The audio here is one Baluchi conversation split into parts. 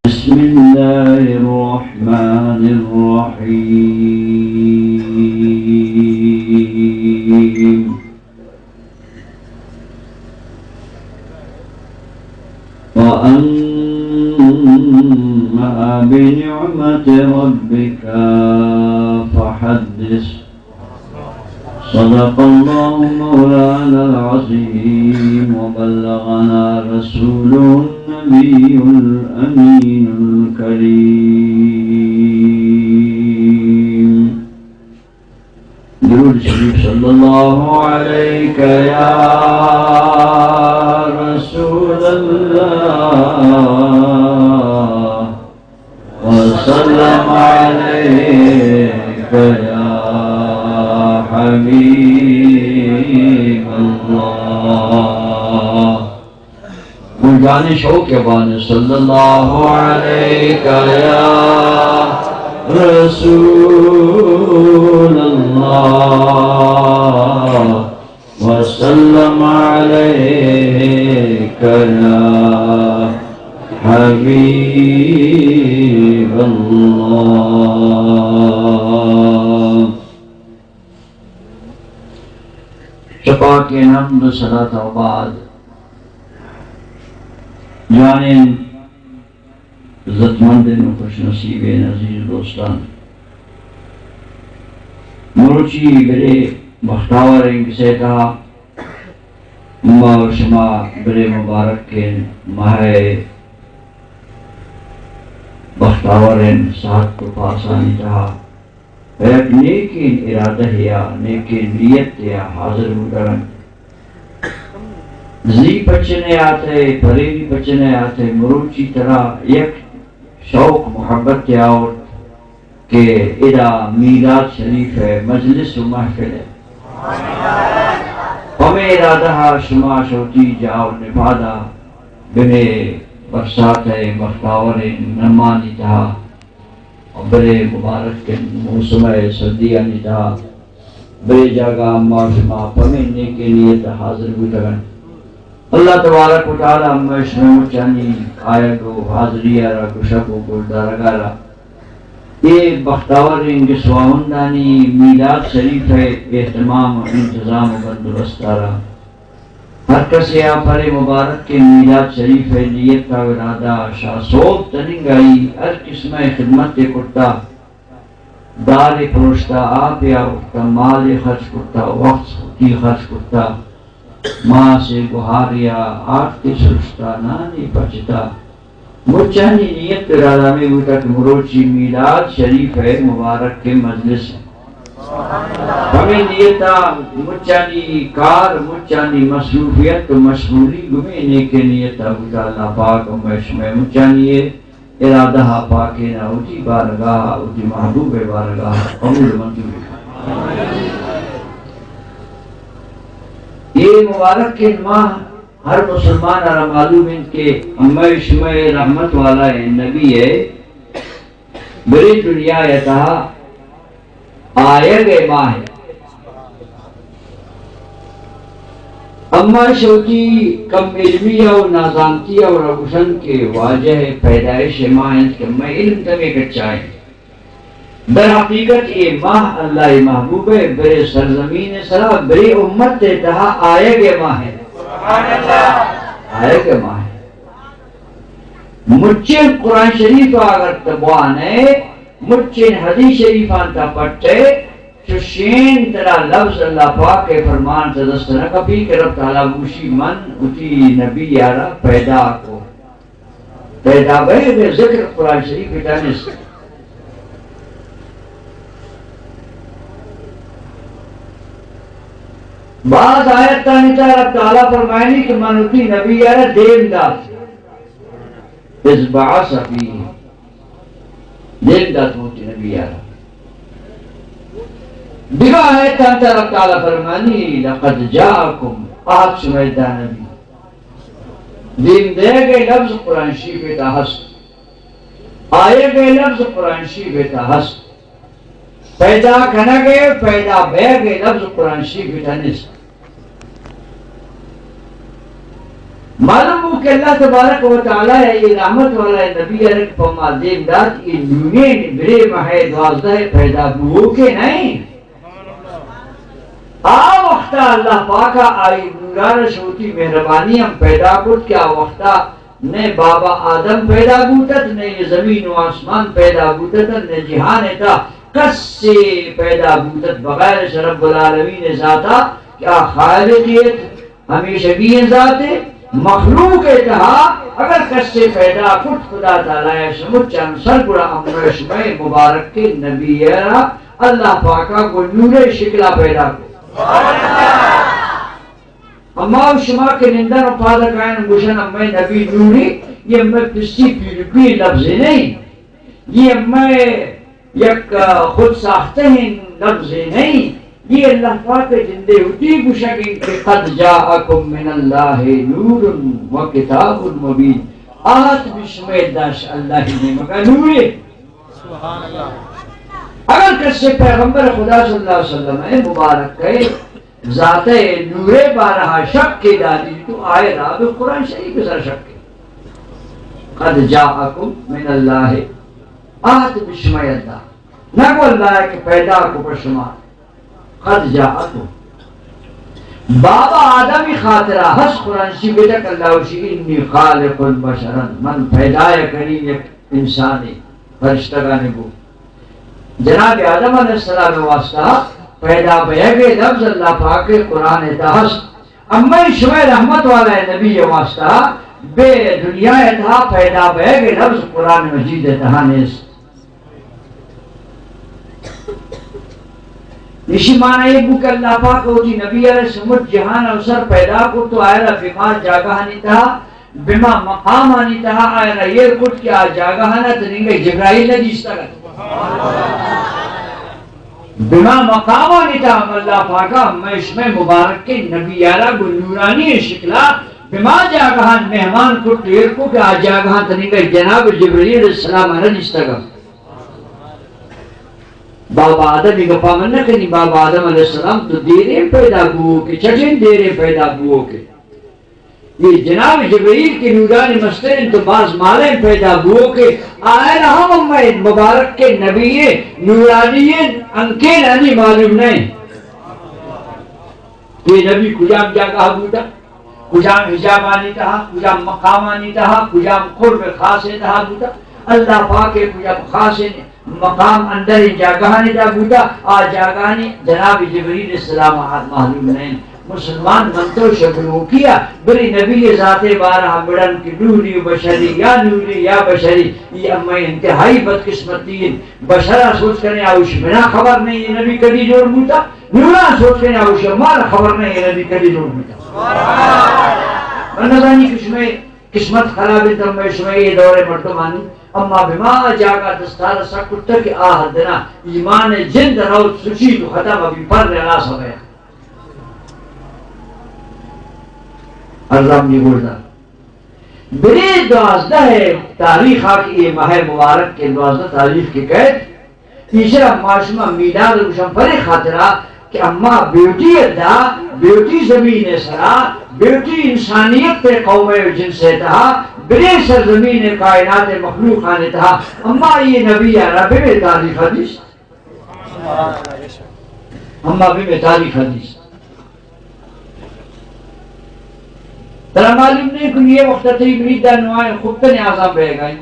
بسم الله الرحمن الرحيم. وأما بنعمة ربك فحدث. صدق الله مولانا العظيم وبلغنا رسوله النبي الأمين الكريم. درود شریف. صلی اللہ علیک یا رسول اللہ، وسلم علیک یا حبیب اللہ. گل جان شوق بان. صلی اللہ علیک یا رسول اللہ، وسلم علیک یا حبیب اللہ. چہ پاکیں حمد و صلات و بعد، جوانیں عزتمندیں و خوش نصیبیں عزیز دوستان، مروچی برے بختاوریں گسے تہا ما و شما برے مبارکیں ماہ بختاوریں ساعت و پاسانی تہا پہ یک نیکیں ارادہ یا نیکیں نیت یا حاضر بوتگ انت. زی پچ نیاتئے، پریری پچ نیاتئے، مروچی ترا یک شوق محبت آورت کہ ادا میلاد شریف ءِ مجلس و محفل ءِ. پمے ارادہ ءَ شما شوتی جاہ و نپاد ءَ بمے برسات ءِ بختاوریں نمانی تہا، برے مبارکیں موسم ءِ سردیانی تہا، برے جاگہ ما شما پمے نیکیں نیت ءَ حاضر بوتگ انت. اللہ تبارک و تعالی مئے شمئے مچانی آیگ و حاضری ءَ را، گوشگ و گوشدارگ ءَ را، اے بختاوریں گس واہندانی میلاد شریف ءِ اہتمام و انتظام و بندوبست ءَ را ہر کسے ءَ پرے مبارکیں میلاد شریف ءِ نیت ءُ ارادہ ءَ شاہ سوب تننگائی ہر قسم ءِ خدمت ءَ کرتا، دارے پروشتا، آپے آورتا، مالے خرچ کرتا، وقت وتی خرچ کرتا، ماسے گہارے ءَ آرتے سرشتا، نانے پچتا. مچانی نیت ءُ ارادہ ہمے بوتگ کہ مروچی میلاد شریف ءِ مبارکیں مجلس انت. ہمے نیت ءَ مچانی کار، مچانی مصروفیت ءُ مشغولی گوں ہمے نیکیں نیت ءَ بوتگ. اللہ پاک مئے شمئے مچانی اے ارادہ ءَ پاکین ءَ وتی بارگاہ ءَ، وتی محبوب ءِ بارگاہ ءَ قبول منظور بکنت. اے مبارکیں ماہ ہر مسلمان ءَ را معلوم انت کہ مئے شمئے رحمت والائیں نبی ءِ برے دنیا ءِ تہا آیگ ءِ ماہ انت. اما شوتی کم علمی ءَ و نازانتی ءَ را گوشنت کہ واجہ ءِ پیدائش ءِ ماہ انت کہ مئے علم دمے کچا انت. در حقیقت اے ماہ اللہ ءِ محبوب ءِ برے سرزمین ءِ سرا، برے امت ءِ تہا آیگ ءِ ماہ انت. آیگ ءِ ماہ انت. مچیں قرآن شریف ءَ اگر تو بوان ئے، مچیں حدیث شریفاں تو پٹ ئے، چشیں ترا لبز اللہ پاک ءِ فرمان چہ دست نہ کپی کہ رب تعالی گوشی من وتی نبی ءَ را پیدا کو. پیدا بئے بے ذکر قرآن شریف ءِ تہا نیست. بعض آیتانی تہا رب تعالی فرمائنی کہ من وتی نبی ءَ را دیم دات. اذ بعث فیہم. دیم دات من وتی نبی ءَ را. دگہ آیتانی تہا رب تعالی فرمانی لقد جاءکم، آت شمئے دا نبی. دیم دیگ ءِ لبز قرآن شریف ءِ تہا ہست. آیگ ءِ لبز قرآن شریف ءِ تہا ہست. پیدا کنگ ءُ پیدا بیگ ءِ لبز قرآن شریف ءِ تہا نیست. معلوم بو کہ اللہ تبارک و تعالی ء اے رحمت والا نبی ء را کہ پہ ما دیم دات، اے نوریں برے ماہ ء دوازدہ ء پیدا بوؤکے نہ انت۔ آ وختا اللہ پاک ء آئی نوران ء شہ وتی مہربانی ہم پیدا کت کہ آ وختا نئے بابا آدم پیدا بوتت، نئے زمین و آسمان پیدا بوتت، نئے جہان ء تہا کسے پیدا بوتت بغیر از رب العالمین ء ذاتا کہ آ خالق ات، ہمیشگی ء ذات ء۔ مخلوق ء تہا اگر کسے پیدا کت خدا تعالی ء شمچان سر، گڑا امر شمئے مبارک کے نبی ء را اللہ پاکا گو نور ء شکلا پیدا کو۔ اما و شما کہ نندن و پاد کائن گوشن امئے نبی نوری، یہ امئے پسی پیرکی لفظ نہیں، یہ امئے یک خود ساختہ لفظ نہیں، یہ اللہ پاک جندے ہوتی گوشگ انت کہ قد جاءکم من اللہ نور و کتاب مبین۔ آت بشمئے داش اللہ نیمگا نورے۔ اگر کسے پیغمبر خدا صلی اللہ علیہ وسلم ء مبارک ء ذات ء نور ء بارہ ء شک کے دادی تو آئے را بہ قرآن شریف ء سر شک کے۔ قد جاءکم من اللہ، آت بشمئے اللہ، نہ گو اللہ کہ پیدا کو پہ شما۔ قد جاءکم۔ بابا آدمی خاطرہ ہس قرآن شریف تک اللہ وشی انی خالق بشرا، من پیدا کنی یک انسانی، فرشتگانی گو۔ جناب آدم علیہ السلام واسطہ پیدا بیگ لفظ اللہ پاک قرآن تہا ہست۔ اما شمئے رحمت والا نبی واسطہ بے دنیا تہا پیدا بیگ لفظ قرآن مجید تہا نیست۔ ایشی معنی یہ بو کہ اللہ پاک وتی نبی علیہ السلام جہان او سر پیدا کو تو آئرا بما جاگہانی تہا، بما مقامانی تہا آئرا یہ کت کہ آ جاگہانا تنینگا جبرائیل نہ دیستگ۔ بما مقامانی تہا اللہ پاکا ہمیش میں مبارک کے نبی آرا گو نورانی شکلا بما جاگہان مہمان کت ایر کو کہ آ جاگہان تنینگا جناب جبرائیل علیہ السلام نہ دیستگ۔ بابا آدم ء گپا من نہ کنی، بابا آدم علیہ السلام تو دیریں پیدا بوؤ کہ چٹیں دیریں پیدا بوؤ کہ یہ جناب جبرائیل کے نورانی مستر انت تو باز مالیں پیدا بوؤ کہ آئرا ہم امئے مبارک کے نبی نورانی انکین انی معلوم نہیں۔ یہ نبی کجام جاگہ بوتا؟ کجام حجابانی تہا، کجام مقامانی تہا، کجام قرب خاص تہا بوتا؟ اللہ پاک کجام خاص مقام اندر جاگہانی تہا بوتا؟ آ جاگہانی جناب جبرائیل السلام آ معلوم نہیں۔ مسلمان من تو شگنوکیا، بری نبی ذات بارہ بڑن کہ نوری و بشری یا نوری یا بشری، یہ امئے انتہائی بدقسمتی انت۔ بشرا سوچ کنے آوش بنا خبر نہیں نبی کدی جوڑ بوتا۔ نورا سوچ کنے آوش مارا خبر نہیں نبی کدی جوڑ بوتا۔ من نزانی کہ شمئے قسمت خراب انت، ہمے شمئے اے دور مردمانی، اما بما جاگہ دستار سک کتا کہ آ حدنا ایمان جند روت سچی تو ختم ابھی پر رلا سبیا۔ الزام نی گوشدار۔ برے دوازدہ تاریخ آ کہ اے ماہ مبارک کے دوازدہ تاریخ کے کہت، ایشرا ما شما میلاد گوشن پرے خاطرا کہ اما بیوٹی ادا، بیوٹی زمین سرا، بیوٹی انسانیت تے قوم و جنس تہا، برے سرزمین کائنات مخلوقان تہا، اما یہ نبی عرب میں تاریخ حدیث۔ اما بہ مئے تاریخ حدیث۔ ترا معلوم نہیں کہ یہ وقت تئی مریدا نوائیں خبتن اذان بہ گئے۔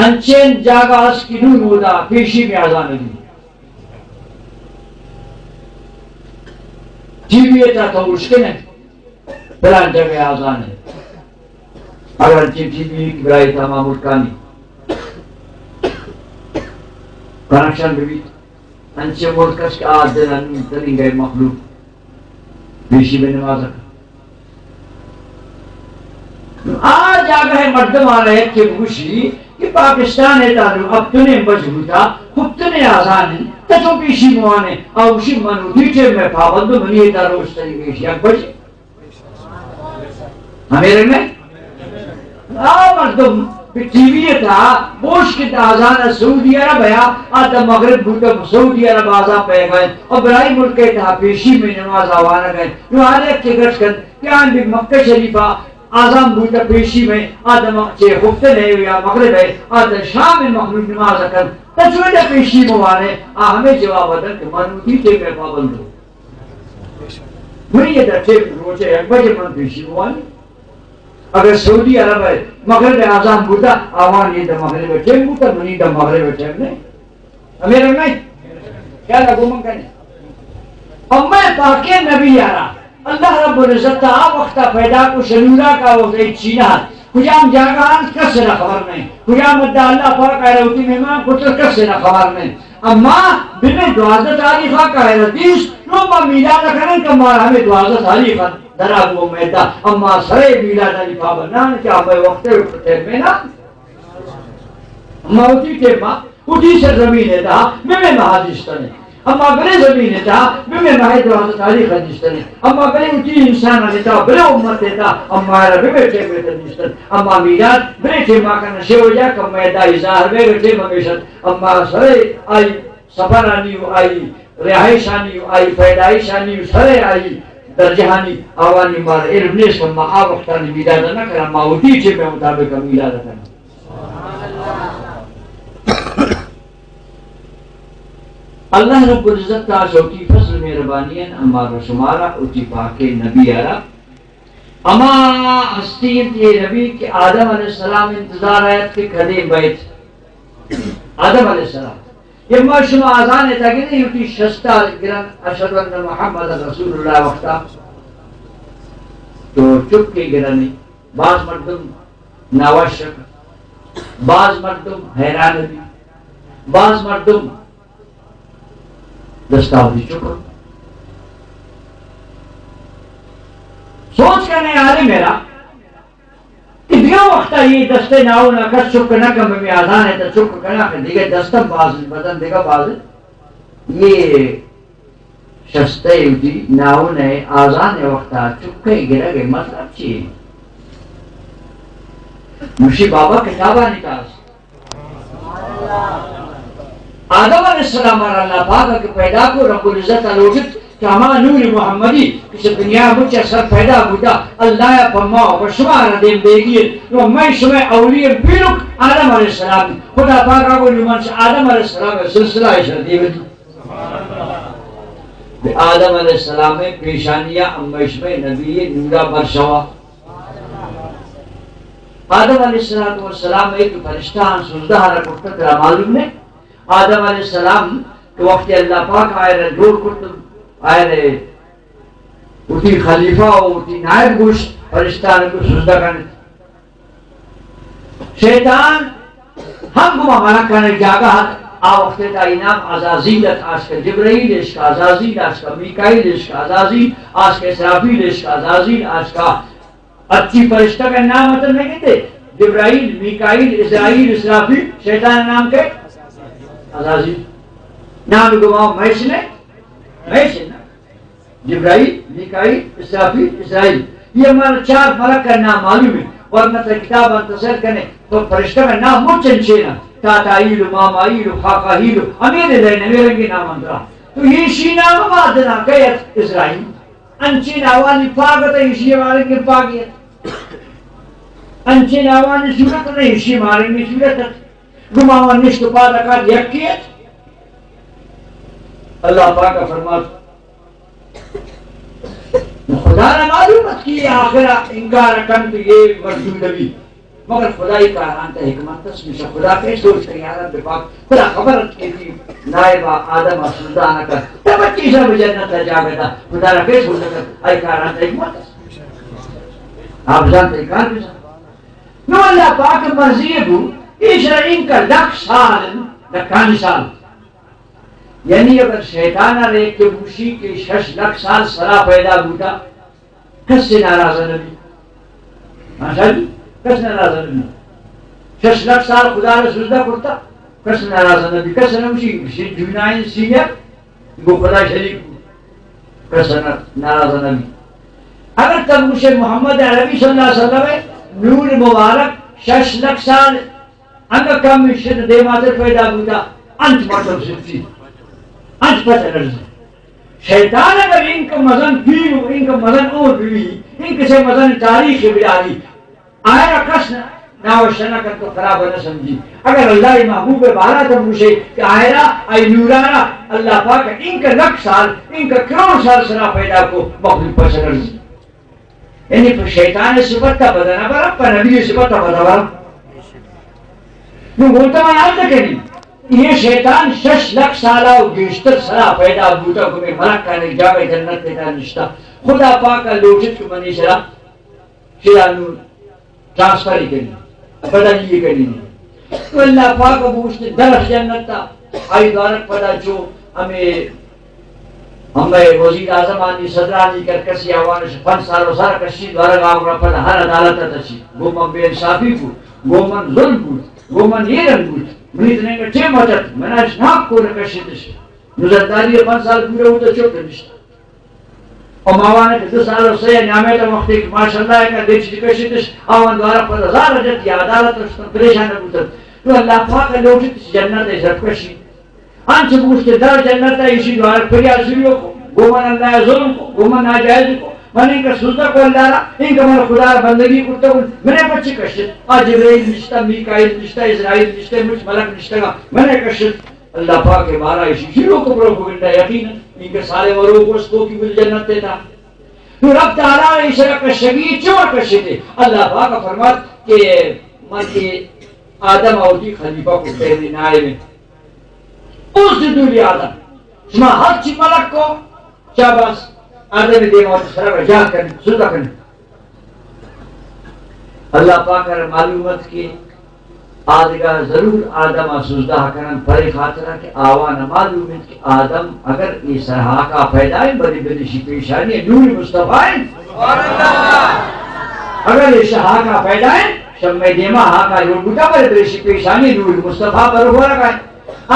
انچین جاگہ اس کہ نون ہودا پیشی میں اذان دی۔ ٹی وی تا تو اشکنے۔ پلان جگہ آزان ہے۔ اگر چی ٹی وی کی برای تمام ملکانی کنکشن ببیت، انچے ملک است کہ آ دل انون تنی گئے مخلوق پیشی بہ نماز۔ آ جاگہ مردم آ رہے کہ بگوشی کہ پاکستان ہے تعلق اب تنے بج ہوتا، خب تنے آزان ہے، تو پیشی موانے، آ اوشی منو دی ٹیم میں پابندو منی ہے تعلق اس طریقے سے یک بجے۔ ہمے رنگ ء آ مردم کہ ٹی وی ءِ تہا بوش کہ اذان سعودی عرب ءَ آ داں مغرب بوتہ، سعودی عرب ءَ اذان پیگا انت، اور برائی ملک ءِ تہا پیشی میں نماز آوانگ انت۔ نو ہر یک کہ گٹ کنت کہ آن بھی مکہ شریف ءَ اذان بوتہ پیشی میں، آ داں چہ خفتن ءَ یا مغرب ءَ، آ داں شام ءَ مخلوق نماز کنت۔ تو چوئے پیشی موانے، آ ہمیں جواب دن کہ من وتی ٹیم ءِ پابند ہوں۔ منی یہ در ٹیم روچے یک بجے من پیشی موانے۔ اگر سعودی عرب ءَ مغرب ءِ اذان بوتہ، آوانی داں مغرب ءِ ٹیم بوتہ، منی داں مغرب ءِ ٹیم نہیں۔ ہمیں رنگ نہیں؟ خیال ہے گومن کرنے۔ امہ پاکیں نبی یارا، اللہ رب العزت ءَ آ وقتا پیدا کو شنورا کا وقت ایک چینا۔ کجام جاگہ آن کس نہ خبر نہیں۔ کجام مدہ اللہ پاک آئے روتی مہمان کو تو کس نہ خبر نہیں۔ اما بمے دوازدہ تاریخ ءَ کہ حیرت دیست، نو ما میلاد کنن کہ ما ہمیں دوازدہ تاریخ ءَ درا بو میدا، اما سرے میلاد علی پابندان کہ ہمیں وقت ٹیم میں نا، اما وتی ٹیم ما وتی سرزمین ءِ تہا بمے مہا دیستنے، اما بلے زمین ءِ تہا بمے ماہ دوازدہ تاریخ ءَ دیستنے، اما بلے وتی انسان ءِ تہا، بلے امت ءِ تہا، اما را بمے ٹیم ءِ تہا دیستن، اما میلاد بلے ٹیم ءَ کنن، شے وجہ کہ میدا ظاہر بے ٹیم ہمیشہ، اما سرے آئی سفرانی و آئی رہائشانی و آئی پیدائشانی و سر آئی درجہانی آوانی مار علم نیست، ما آ وقتانی میلاد نہ کرا، ما وتی چے میں مطابق میلاد کرا۔ اللہ رب العزت تا شوقی فضل مہربانی ان، امارا شمارا وتی پاکے نبی آرا۔ اما ہستی انت یہ نبی کہ آدم علیہ السلام انتظار آیت کہ کدے بیت۔ آدم علیہ السلام۔ یہ ما شما آزان ہے تاکہ نہیں ہوتی شستا گرن اشہد ان محمد رسول اللہ وقتا۔ تو چپ کے گرنے۔ باز مردم ناوش شک۔ باز مردم حیران بھی۔ باز مردم دستاویزی چکر۔ سوچ کرنے آلے میرا کہ دیگہ وقتا یہ دستے ناؤ نہ کس چک نہ کم میں آزان ہے تو چک کنا کہ دیگہ دستم باز بدن دیگہ باز۔ یہ شستے دی ناؤ نے آزان وقتا چکے گرگ مطلب چی؟ مشی بابا کتابانی کاس۔ آدم علیہ السلام را اللہ پاک کہ پیدا کو رب العزت لوٹت کہ ہما نور محمدی کہ دنیا بچ سر پیدا بوتا، اللہ یا پما و شما را دیم دیگی و میں شما اولی پیرک آدم علیہ السلام۔ خدا پاک کو من آدم علیہ السلام سلسلہ اشر دیوتی۔ آدم علیہ السلام پیشانیا اما شما نبی نورا برشوا۔ آدم علیہ السلام والسلام ایک فرشتہ سجدہ را کرتا ترا معلوم نے؟ آدم علیہ السلام کہ وقت اللہ پاک آئے را جوڑ کرتا، آئے را وتی خلیفہ و وتی نائب گوشت، فرشتہ کو سجدہ کرنے۔ شیطان ہم گما ملکانی جاگہ ات، آ وقت تا انام عزازیل ات، آشکا جبرائیل، اشکا عزازیل، آشکا میکائیل، اشکا عزازیل، آشکا اسرافیل، اشکا عزازیل، آشکا اچی فرشتہ کا نام ات نہ کہتے، جبرائیل، میکائیل، عزرائیل، اسرافیل، شیطان نام کے؟ عزازیل۔ نام گما میش نے؟ میش نا۔ جبرائیل، میکائیل، اسرافیل، عزرائیل۔ یہ ہمارا چار ملک کا نام معلوم ہے۔ اور مطلب کتاب انتصر کرنے تو فرشتہ کا نام مچن چینا۔ تاتائیل و مامائیل و خاقائیل و امیر لین امیر رنگی نام اندرا۔ تو یہ شی نام بعد نہ کہ عزرائیل۔ انچین آوانی پاگت ایشی مارنگ پاگیت۔ انچین آوانی صورت نے ایشی مارنگ صورت۔ گما آوان نشت و پاد اکات یکیت۔ اللہ پاک فرمات، خدا را معلوم ات کہ یہ آخرا انکار کنت، یہ مردود بھی۔ مگر خدائی کاران تا حکمت است، میشہ خدا کے سوچ کر یارا بپاک۔ خدا خبر ات کہ دی نائب آدم سلطان کر۔ تب چیزا بجنت جاگتا۔ خدا را کے سوچ کر آئی کاران تا حکمت است۔ آپ جانتے کار بجان۔ نو اللہ پاک مرضی بو، ایشرا انکا لکھ سال، لکھانی سال۔ یعنی اگر شیطان ء ریک کہ بوشی کہ شش لکھ سال سرا پیدا بوتا، کس سے ناراض نہ بی۔ ہاں شاہ جی، کس ناراض نہ بی۔ شش لکھ سال خدا نے سجدہ کرتا، کس ناراض نہ بی۔ کس نہ بوشی، بوشی جنائن سینئر، گو خدا شریک، کس نہ، ناراض نہ بی۔ اگر تب گوشے محمد عربی صلی اللہ علیہ وسلم نور مبارک شش لکھ سال انگا کم شد دیماتر پیدا بوتا، انچ مردم ستی، انچ پتہ لرزی۔ شیطان اگر انکہ مزن پیر و انکہ مزن عمر بی، انکہ سے مزن تاریخ بیاری، آئرا کس نہ، ناوشتہ نہ کنت و خراب نہ سمجھی۔ اگر اللہ محبوب بارا تو گوشے کہ آئرا، آئی نورارا، اللہ پاک انکہ لکھ سال، انکہ کروڑ سال سرا پیدا کو، مخلوق پس لرزی۔ یعنی پہ شیطان صفت تا بدن برا، پہ نبی صفت تا بدن برا۔ نو گوتا من عرض کنی، یہ شیطان شش لکھ سالا و گیشتر سرا پیدا بوتا، گمے ملکانی جاگہ جنت پیدا نشتا۔ خدا پاک لوٹت کہ منی سرا شیطان نو ٹرانسفر ہی کنی، بدلی ہی کنی۔ تو اللہ پاک گوشت درخ جنت تا، آئی دوارک پدا چو ہمیں، ہمیں وزیر اعظم آنی صدرانی کر کسی آوانش پنچ سال و سر کشی دوارک آورا پدا ہر عدالت تا چی۔ گو من بے انصافی کو، گو من ظلم کو، گو من یہ رنگ کو، منی تنگا چے مدد، منا اش ناک کو نکشتش۔ نو زرداری پنچ سال پورا ہوتا چپ نشتا۔ و ماوان کہ دو سال و سہ نیامے تا وقتی کہ ماشاءاللہ ایک دچ کشتش، آوان دوارا پد ہزار جت یا عدالت شتن پریشان بوتن۔ تو اللہ پاک لوٹت جنت زپ کشی۔ انچ گوشت در جنت ایشی دوارا پریاد سریو کو، گو من اللہ ظلم کو، گو من ناجائز کو، من انکا سجدہ کو اللہ را، انکا من خدا را بندگی کرتا کو، منے پچی کشت۔ آ جبرائیل نشتا، میکائیل نشتا، اسرائیل نشتا، مچ ملک نشتا، منے کشت۔ اللہ پاک ء بارہ ء شیشی روک پروپیگنڈا یقین انت، اینکہ سالے و روک وس کوکی بل جنت ء تھا۔ تو رب تعالی ء ایشرا کشگی چور کشتے۔ اللہ پاک فرمات کہ من کہ آدم اوتی خلیفہ کو پہلے نائب ہے۔ اس دنیا آدم شما ہر چی ملک کو شاباس، آدم دیما سر جا کن، سودا کن۔ اللہ پاک را معلوم ات کہ آدگہ ضرور آدم ء سجدہ کنن، پرے خاطرا کہ آوان معلوم ات کہ آدم اگر اے سرحاکا پیدا ہے، بلے بلے شی پیشانی نور مصطفی ہے۔ اگر اے شہاکا پیدا ہے، شمع دیما ہاکا جوڑ بوتا، بلے بلے شی پیشانی نور مصطفی پر ہو رکھا ہے۔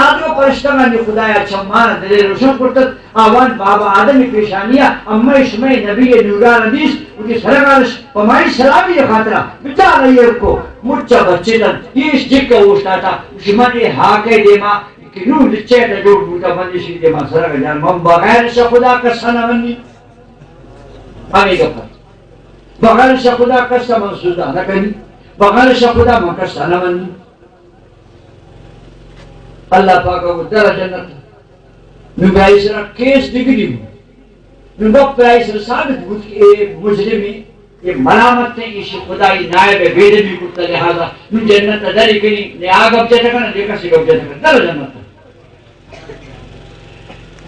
آدم پرشتگانی خدایا چمان دلے روشن کرتت۔ آوان بابا آدم پیشانیا امہ شمئے نبی نوران دیست، وتی سرگارش پمائی سلامی خاطرا بچار رہی کو مچا بچے دن۔ ایش جک اوشتاتا، شمن اے ہاکے دیما کہ نور لچے تا جوڑ بوتا، من ایشی دیما سرگا جان، من بغیر ش خدا کسا نہ منی۔ ہمیں گپا۔ بغیر ش خدا کسا من سجدہ نہ کنی، بغیر ش خدا من کسا نہ منی۔ اللہ پاک ء گوشت، در جنت۔ نو بیا ایشرا کیس ڈگری بوت۔ نو گپ بیا ایشرا ثابت بوت کہ اے مجرمی، اے ملامت ہے، ایشی خدائی نائب بے ادبی کرتا، لہذا نو جنت ء در کنی، نے آ گپ جتا کنا، نے کسی گپ جتا کنا، در جنت۔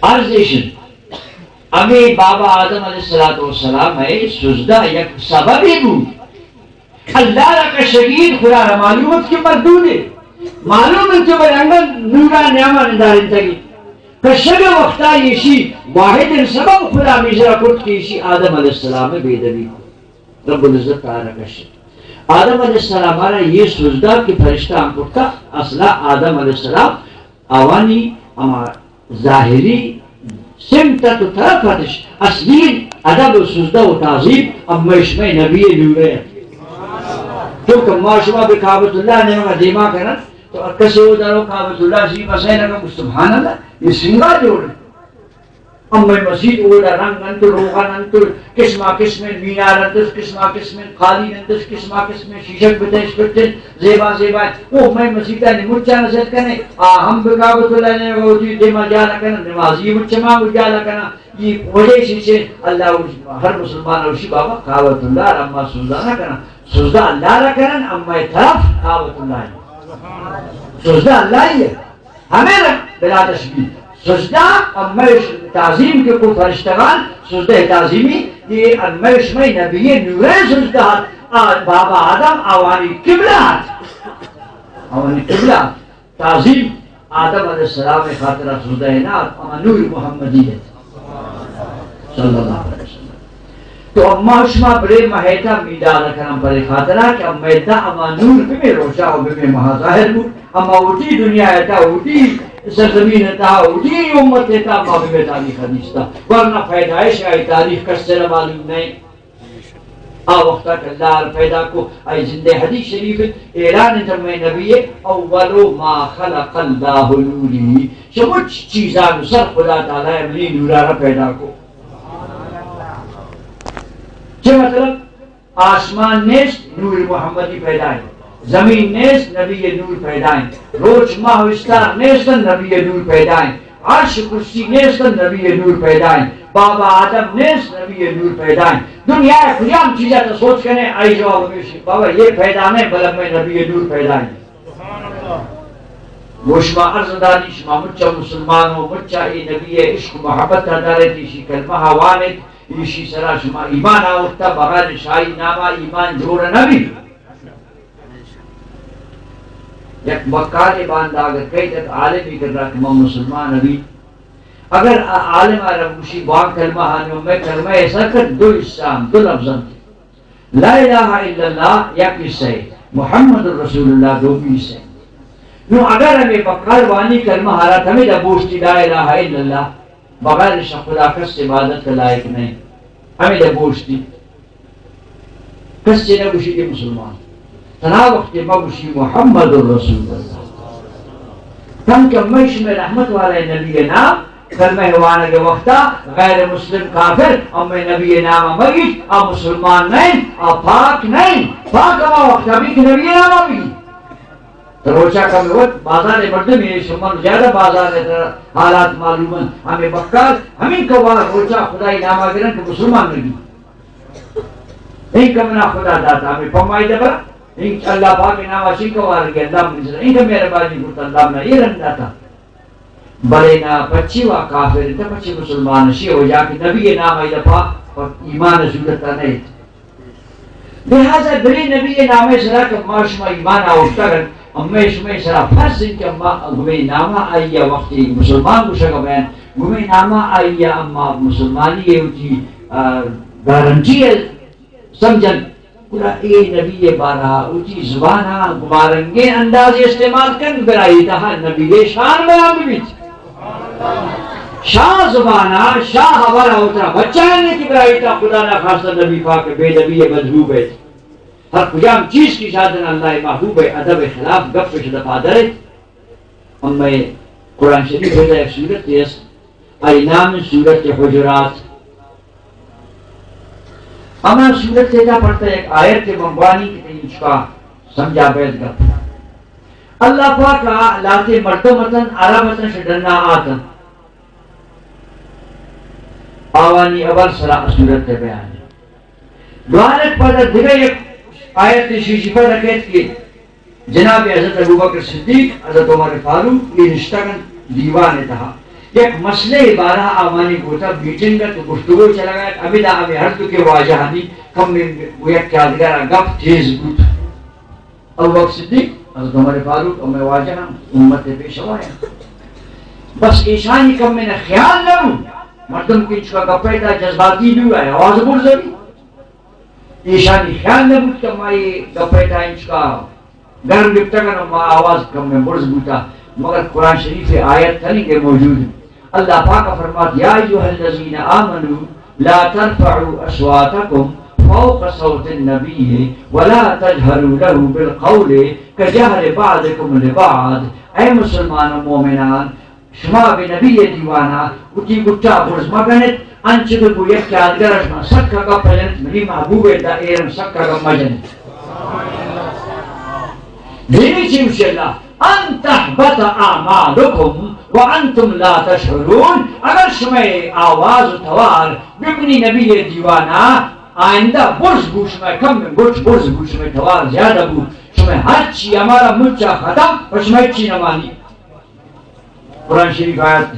عرض ایشن، ہمیں بابا آدم علیہ الصلوۃ والسلام ہے سجدہ یک سببی بوت۔ اللہ را کشگی، خدا را معلوم ات کہ مردود ہے۔ معلوم انت کہ بلے انگت نورا نیاما نندارینتگی۔ کشگ وقتا ایشی واحد سبب خدا میزرا کرت کہ ایشی آدم علیہ السلام بے ادبی کو۔ رب العزت تعالی کشت۔ آدم علیہ السلام را یہ سجدہ کہ فرشتہ ہم کرتا، اصلا آدم علیہ السلام آوانی ہما ظاہری سمت ات و طرف اتش، اصلی ادب و سجدہ و تعظیم امہ شمئے نبی نورے ات۔ چونکہ ما شما بہ کعبۃ اللہ نیمگا دیما کنن، تو کسے او درو کعبۃ اللہ شریف اسے نہ گم، سبحان اللہ، یہ سنگا جوڑ۔ امئے مسیت اودا رنگ انت، روغن انت، قسما قسمیں مینار انت، قسما قسمیں قالین انت، قسما قسمیں شیشک بتش بتن، زیبا زیبا۔ او مئے مسیتانی مچاں نصیحت کنے، آ ہم بہ کعبۃ اللہ نے وتی دیما جالا کنن، نمازی مچ ما جالا کنن۔ یہ وجہ شیشے اللہ ہر مسلمان اوشی بابا کعبۃ اللہ را اما سجدہ نہ کنن، سجدہ اللہ را کنن، اما طرف کعبۃ اللہ ہے۔ سجدہ اللہ ہی ہے۔ ہمیں رنگ بلا تشبیہ۔ سجدہ امہ تعظیم کے کو فرشتگان، سجدہ تعظیمی، یہ امہ شمئے نبی نورے سجدہ ات۔ آ، بابا آدم آوانی قبلہ ات۔ آوانی قبلہ ات۔ تعظیم آدم علیہ السلام خاطرہ سجدہ ہے نا، اما نور محمدی ہے۔ صلی اللہ علیہ وسلم۔ تو اما شما برے مہیتا میداد کنم برے خاطرہ کہ اما ایتا اما نور بمے روشا و بمے مہا ظاہر بو۔ اما اوٹی دنیا ایتا اوٹی سرزمین ایتا اوٹی امت ایتا اما بمے تاریخ حدیث تا۔ ورنہ پیدائش آئی تاریخ کس سر معلوم نہیں۔ آ وقتا کہ اللہ ءَ پیدا کو، آئی زندہ حدیث شریف اعلان انت، مئے نبی اول ما خلق اللہ نوری، چہ مچ چیزان سر خدا تعالی منی نورا را پیدا کو۔ چہ مطلب؟ آسمان نیست، نور محمدی پیدا انت۔ زمین نیست، نبی نور پیدا انت۔ روچ، ماہ و استار نیست، نبی نور پیدا انت۔ عرش کرسی نیست، نبی نور پیدا انت۔ بابا آدم نیست، نبی نور پیدا انت۔ دنیا کجام چیزا تو سوچ کنے، آئی جواب ہمیشی، بابا یہ پیدا نہیں، بلے مئے نبی نور پیدا انت۔ گوش ما عرض داری، شما مچا مسلمان ہو، مچا اے نبی عشق و محبت دارے، ایشی کلمہ وانت، ایشی سرا شما ایمان آورتا، بغیر شاہی ناما ایمان جوڑ نہ بی۔ یک بکالے باندا اگر کئی تک عالمی کرا کہ من مسلمان ابی، اگر آ عالم آ رب گوشی بان کلمہ ہانی، میں کلمہ ایسا کر دو حصہ ہم، دو لفظ ہم۔ لا الہ الا اللہ یک حصہ ہے، محمد رسول اللہ دومی حصہ ہے۔ نو اگر ہمیں بکال وانی کلمہ حالات ہمیں دا بوشتی لا الہ الا اللہ، بغیر شہ خدا کس عبادت کے لائق نہیں، ہمیں دا بوشتی۔ کس چہ نہ گوشی کہ مسلمان۔ تنا وقت ما گوشی محمد رسول اللہ۔ تنکہ مئے شمئے رحمت والے نبی نام کلمہ وانگ وقتا غیر مسلم کافر، اما نبی نام مگیش، آ مسلمان نہیں، آ پاک نہیں۔ پاک ہما وقتا بی کہ نبی نام بی۔ تو روچا کم وقت بازار مردم ہے، شمن زیادہ بازار ہے، حالات معلوم ہیں۔ ہمیں بکار، ہمیں کوار روچا خدائی ناما گرن کہ مسلمان نبی۔ انکہ منا خدا داتا، ہمیں پمائی دبر، ان اللہ پاک نام اشی کوار گیا، اللہ من سر، انکہ مہربانی کرتا، اللہ منا یہ رنگ داتا۔ بلے نا پچی وا کافر انت، پچی مسلمان شی ہو یا کہ نبی نام ای دفعہ ایمان صورت نہیں۔ لہذا بری نبی نام سرا کہ ما شما ایمان آورتگ، اما شما سرا فرض انت کہ ما گمے نام آئی وقتی مسلمان گوشگ بین، گمے نام آئی اما مسلمانی ہے ہوتی، آ، گارنٹی ہے۔ سمجھن، گڑا اے نبی بارہ وتی زبان ء گمارنگیں اندازے استعمال کن، برائی تہا نبی شان بیان بیت۔ شاہ زبان ء، شاہ ہبر ء وترا بچائنے کہ برائی تہا خدا نہ خاصہ نبی پاک بے نبی بدبو بیت۔ ہر کجام چیز کی شادن اللہ محبوب ادب خلاف گپ شد پادرت۔ اما قرآن شریف ء یک سورت است، آئی نام سورت حجرات۔ ہما سورت تیتا پڑتا یک آیت من بوانی کہ تئی چکا سمجھا بیت گپ۔ اللہ پاک ء لاتے مردم اتن، عرب اتن، شڈنا آتن۔ آوانی اول سرا سورت بیان۔ دوارت پدا دگہ یک آیت شیشی پدا کہت کہ جناب حضرت ابوبکر صدیق، حضرت عمر فاروق، یہ نشتگن دیوان تہا یک مسئلے بارہ آوانی گوتا میٹنگ ات، گفتگو چلگا ات، ہمدا ہمیں ہر دو کے واجہانی کم یک یادگار گپ تیز بوت۔ ابوبکر صدیق، حضرت عمر فاروق، ہمیں واجہ ہم امت پیشوا ہیں۔ بس ایشانی کم میں خیال نہ ہوں، مردم کی چکا گپے تا جذباتی بھی ہوا ہے، آواز برز بھی۔ ایشانی خیال نہ بوت کہ ما اے گپ ء تہا انچکا گرم گپتگ انت، ما آواز کم ء برز بوتا، مگر قرآن شریف ء آیت تنیگہ موجود انت۔ اللہ پاک ء فرمات، یا ایھا الذین آمنوا لا ترفعوا اصواتکم فوق صوت النبی ولا تجهروا له بالقول کجهر بعضکم لبعض۔ اے مسلمان و مومنان، شما بہ نبی ء دیوانا وتی گٹا برز مکنت، انچو کہ گوں یک یادگار شما سکا گپ جنت، منی محبوب ء دا ایرم سکا گپ مجنت۔ دیمی چی گوشی اللہ، ان تحبط اعمالکم وانتم لا تشعرون، اگر شما آواز و توار بکنی نبی ء دیوانا، آئندہ برز بو شما کم گٹ، برز بو شما توار زیادہ بو، شما ہر چی ہمارا مچا ختم، پر شما چی نمانی۔ قرآن شریف آیت۔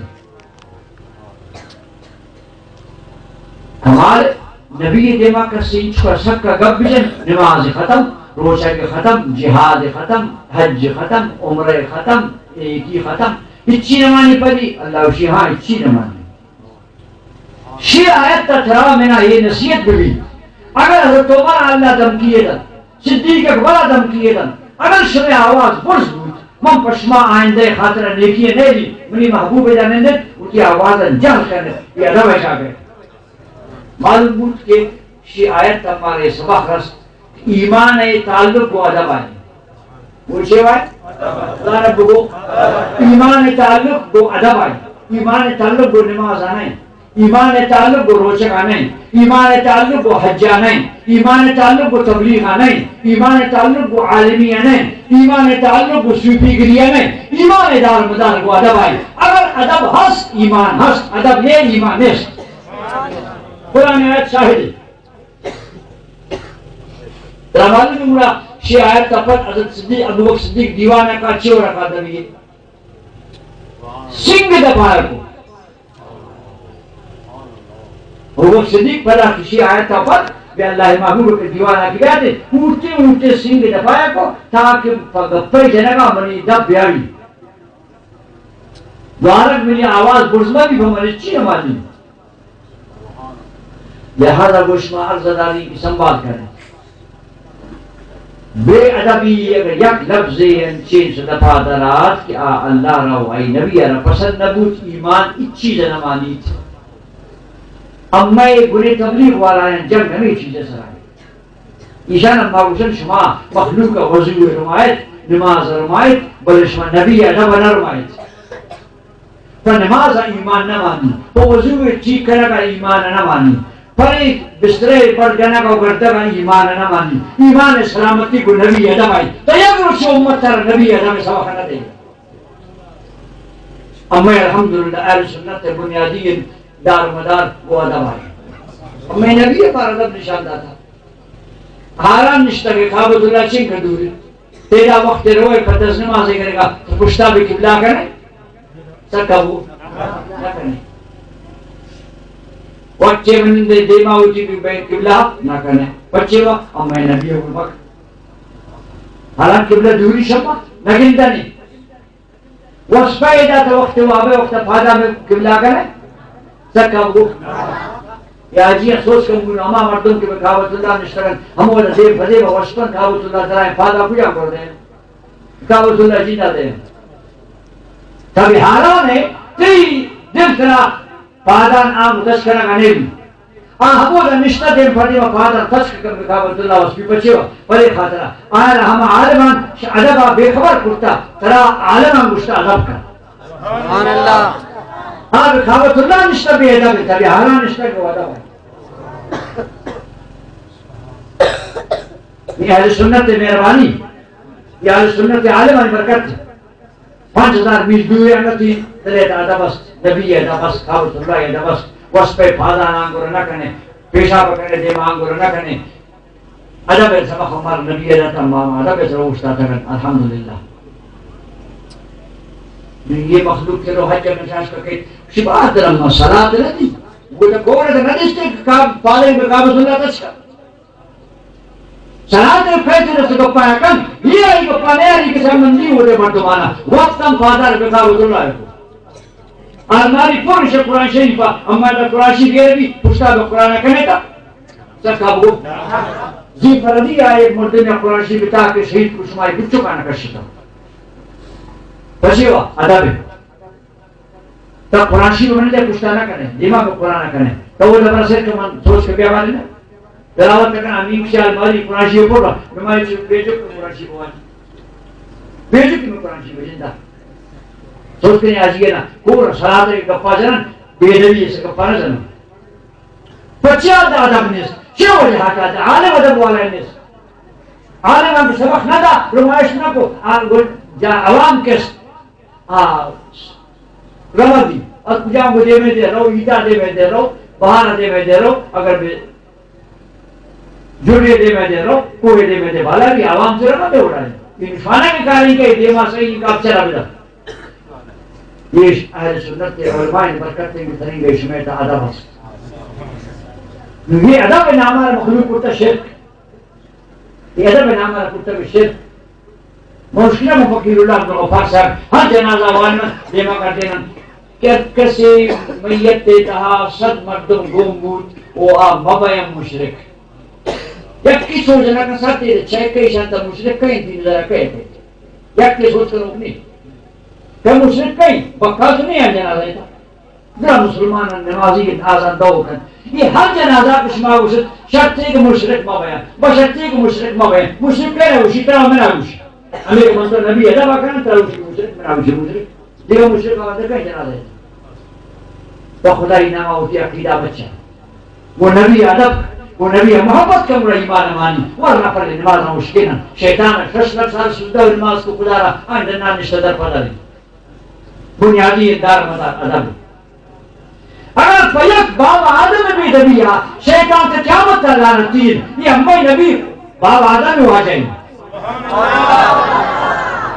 کمال نبی دیما کسی چکا سکا گپ بجن، نماز ختم، روچگ ختم، جہاد ختم، حج ختم، عمرہ ختم، ایکی ختم، ہچی نمانی پری، اللہ وشی ہاں ہچی نمانی۔ شی آیت تا ترا منا یہ نصیحت ببی، اگر حضرت عمر اللہ دھمکی دن، صدیق اکبر ء دھمکی ء دنت، اگر شمئے آواز برز بوت، من پہ شما آئندہ ء خاطر ء نیکی ء نیلی، منی محبوب ء جنندت، وتی آواز ء جہل کنت، یہ ادب ء شاگرد۔ معلوم بوت کہ شی آیت ءَ مارے سبق رست، ایمان ءِ تعلق گوں ادب ءَ اِنت۔ گوں چے وای؟ زانت بگو۔ ایمان ءِ تعلق گوں ادب ءَ اِنت۔ ایمان ءِ تعلق گوں نماز ءَ نہ اِنت۔ ایمان ءِ تعلق گوں روچگ ءَ نہ اِنت۔ ایمان ءِ تعلق گوں حج ءَ نہ اِنت۔ ایمان ءِ تعلق گوں تبلیغ ءَ نہ اِنت۔ ایمان ءِ تعلق گوں عالمی ءَ نہ اِنت۔ ایمان ءِ تعلق گوں صوفی گری ءَ نہ اِنت۔ ایمان ءِ دار مدار گوں ادب ءَ اِنت۔ اگر ادب ہست، ایمان ہست۔ ادب نیست، ایمان نیست۔ قرآن آیت شاہد اِنت۔ ترا معلوم اِنت گڑا شی آیت ءَ پد حضرت صدیق، ابوبکر صدیق دیوان ءَ کاں، چے وڑا کاں دبی سنگ دپا کو۔ ابوبکر صدیق پدا کہ شی آیت ءَ پد بیا اللہ محبوب کہ دیوان ءَ کہ بیاتے، اونٹے اونٹے سنگ دپا کو، تاکہ پہ گپے جنگا منی دپ بیاڑی۔ دوارگ منی آواز برز مہ بی، پہ من چی نہ معلوم۔ لہذا گوں شما عرض داری کہ سنبھال کنیں۔ بے ادبی اگر یک لفظے انچیں چہ دپا در آت کہ آ اللہ را و آئی نبی را پسند نہ بوت، ایمان ہچ چیز نہ مانیت۔ اما اے گنے تبلیغ والایان جنگ ہمے چیز سرا اِنت۔ ایشان ءَ ما گوشن، شما مخلوق ءَ وضو رمائیت، نماز رمائیت، بلے شما نبی ءِ ادب نہ رمائیت۔ پہ نماز ءَ ایمان نہ مانی، پہ وضو ءِ ٹھیک کنگ ءَ ایمان نہ مانی، پرے بسترے پر جنگ ءُ گردگ ءَ ایمان نہ مانی۔ ایمان ءِ سلامتی گوں نبی ءِ ادب ءَ اِنت۔ تو یک روچے امت ءَ را نبی ءِ ادب ءِ سبق نہ دئے۔ اما الحمدللہ اہل سنت ءِ بنیادی دار مدار گوں ادب ءَ اِنت۔ اما نبی ءَ مارا ادب نشان داتا۔ ہاران نشتگ، کعبۃ اللہ چنکہ دور اِنت۔ تیرا وخت روئے پہ دز نمازے کنگا، تو پشتا بہ قبلہ کنئے؟ سکا بو؟ نہ کنئے۔ وخت چے من دے دیما ہوتی بہ بہ قبلہ نہ کنئے۔ پچے وا، اما نبی ءَ گوشت مکن۔ حالانکہ قبلہ دوری شما نہ گندنی۔ وسپا ادا تو وخت وابے وخت پادا بہ قبلہ کنئے؟ سکا بو؟ یا جی افسوس کن گوں ہما مردم کہ بہ کعبۃ اللہ نشتگن، ہمودا دیم پہ دیم وشپن کعبۃ اللہ درائیں، پادا کجا کر دیں؟ کعبۃ اللہ جی نہ دیں۔ تبی حیران ہے، تئی دل ترا پادان آ متشکرہ گنے بھی۔ آ ہمودا نشتہ دیم پہ دیم پادان تشک کن بہ کعبۃ اللہ وسپی پچے وا۔ پرے خاطرہ آیا ہما عالمان ش ادب آ بے خبر کرتا، ترا عالمان گشتا ادب کن۔ سبحان اللہ۔ آ بہ کعبۃ اللہ نشتہ بے ادب، تبی حیران نشتہ کہ ادب ہے۔ یہ اہل سنت مہربانی، یہ اہل سنت عالمانی برکت۔ پنچ ہزار میل دور انگتی دلے ادب است، نبی ادب است، کعبۃ اللہ ادب است۔ وسپے پادان آنگور نہ کنے، پیشاب کنے، دیم آنگور نہ کنے۔ ادب سبق ہمار نبی ادب تمام ادب سر اوشتا تگن، الحمدللہ۔ یہ مخلوق کے لو حج میں شاش کا کہ شبہ درم صلاۃ نہ دی۔ وہ تو کور نہ دیستے کہ پالے میں کعبۃ اللہ تشکا۔ سلام ءَ کئے ترا سے گپا کن، یہ آئی گپا نہ آئی کہ سمندی وہ دے مردمانا۔ وقت ہم پادار بکا وہ دلائے کو۔ الماری پر شے قرآن شریف، اما دا قرآن شریف یہ بھی پشتا بہ قرآن کنے تا۔ سکا بو۔ زی پردی آئے مردم یا قرآن شریف تا کہ شہید کو شمائی بچو کانا کشتا۔ پشیوا، ادب ہے۔ تا قرآن شریف من دے پشتا نہ کنے، دیما کو قرآن نہ کنے۔ تو وہ دبر سے کہ من سوچ کے بیا والے نا۔ دلاوت کنا امین خیال ماری قرآن شریف پڑھا، نمائی چھ بیجو کو قرآن شریف وانی۔ بیجو کی میں قرآن شریف جندا۔ سوچ کے آجی نا، کو صلاۃ کے گپا جنن، بے ادبی سے گپا نہ جنن۔ پچیا دا ادب نیست۔ چه وجہ آتا عالم ادب والا نیست۔ عالم ہم سبق نہ دا، نمائش نہ کو، آ، جا عوام کس آ، رمضی، از کجام وہ دیمے دے رو، عیدا دیمے دے رو، بہار دیمے دے رو، اگر بے جڑے دیمے دے رو، کوہ دیمے دے بالا بھی عوام سے رمض دے اڑائے۔ انسانا کے کاری کے دیما صحیح کا چلا بدا۔ یہ اہل سنت کے علماء برکت کے طریقے شمیتا ادب ہے۔ یہ ادب نامہ مخلوق کو شرک۔ اے ادب نام ءَ کتگ شرک۔ مشکل ہے فقیر اللہ عبدالغفار صاحب ہر جنازہ وان دیما کردے نن کہ کسی میت تہا صد مردم گم بوت و آ مبیم مشرک۔ یکی سوچ نہ کن سر تیرے چیک کئی شانتا مشرک کئی دین دار کئی کئی۔ یکی سوچ کنوک نہیں۔ کہ مشرک کئی بکا تو نہیں آ جنازہ تہا۔ درا مسلمان نمازی آزان دو کن. یہ ہر جنازہ کہ شما گوشت، شرطی کہ مشرک ما بیان، بشرطی کہ مشرک ما بیان. مشرک کہنا گوشی، ترا منا گوشی. ہمیں من تو نبی ادب کن، ترا گوشی مشرک، منا گوشی مشرک. دیگه مشرک آمده کن جنازہ. تو خدای نام آوتی عقیدہ بچا. وہ نبی ادب، وہ نبی محبت کا مرا ایمان مانی. ورنہ پر نماز مشکل. شیطان شش لک سال سجدہ و نماز کو خدا را، آن دنان نشتہ در پداری. بنیادی دار مدار ادب. اگر پہ یک بابا آدم بے ادبی ءَ شیطان ءَ قیامت ءَ لعنت دیر، یہ ہمے نبی بابا آدم واجہ ایں.